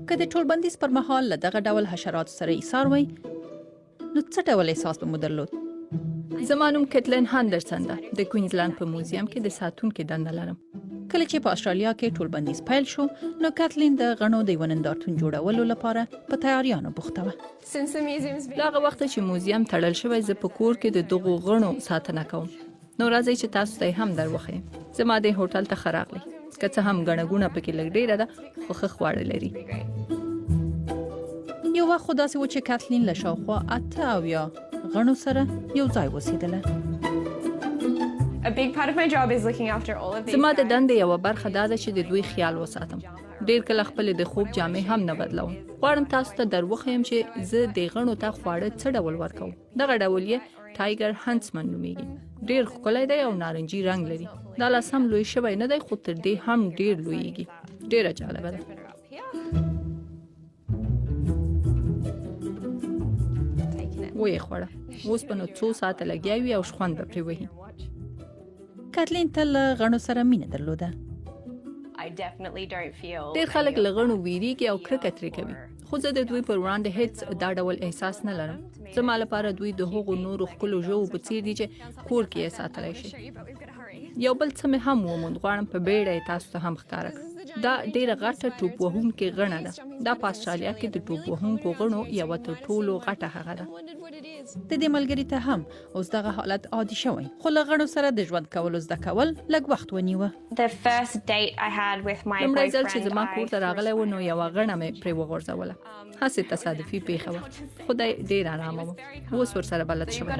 که د ټولبندیز پر مهال له دغه ډول حشراتو سره ایثار وای، نو څه ډول احساس به مو درلود؟ زما نوم کټلین هندرسن ده. د کوینزلند په موزیم کې د ساتونکي دنده لرم. کله چې په استرالیا کې ټولبندیز پیل شو، نو کتلین د غڼو د یوه نندارتون جوړولو لپاره په تیاریانو بوخته وه. له هغه وخته چې موزیم تړل شوی، زه په کور کې د دغو غڼو ساتنه کوم. نو راځئ چې تاسو ته یې هم در وښیم. زما دې هوټل ته ښه راغلئ. که څه هم ګڼه ګوڼه پکې لږ ډېره ده، خو ښه خواړه لري. یو وخت خو داسې و چې کتلین له شاوخوا 78 غڼو سره یو ځای اوسېدله. زما د دندې یوه برخه دا ده چې د دوی خیال وساتم. ډېر کله خپلې د خوب جامې هم نه بدلوم. غواړم تاسو ته در وښیم چې زه دې غڼو ته خواړه څه ډول ورکوم. دغه ډول یې ټایګر هنټسمن نومېږي. ډېر ښکلی دی او نارنجي رنګ لري. دا لا سم لوی شوی نه دی، خو تر دې هم ډېر لویږي. ډېره جالبه ده. ویې خوړه. اوس به نو څو ساعته لګیا وي او شخوند به پرې وهي. کتلین تل له غڼو سره مینه درلوده. ډېر خلک له غڼو ویریږي او کرکه ترې کوي، خو زه د دوی پر وړاندې هیڅ دا ډول احساس نه لرم. زما لپاره دوی د هغو نورو ښکلو ژوو په څیر دي چې کور کې یې ساتلی شي. یو بل څه مې هم وموند، غواړم په بیړه یې تاسو ته هم ښکاره کړم. دا ډیره غټه ټوپ وهونکې غڼه ده. دا په استرالیا کې د ټوپ وهونکو غڼو یوه تر ټولو غټه هغه ده. د دې ملګري ته هم اوس دغه حالت عادي شوی، خو له غڼو سره د ژوند کولو زده کول لږ وخت ونیوه. لومړی ځل چې زما کور ته راغلی و، نو یوه غڼه مې پرې وغورځوله. هسې تصادفي پیښه وه، خو دی ډیر آرامه و. اوس ورسره بلد شوی.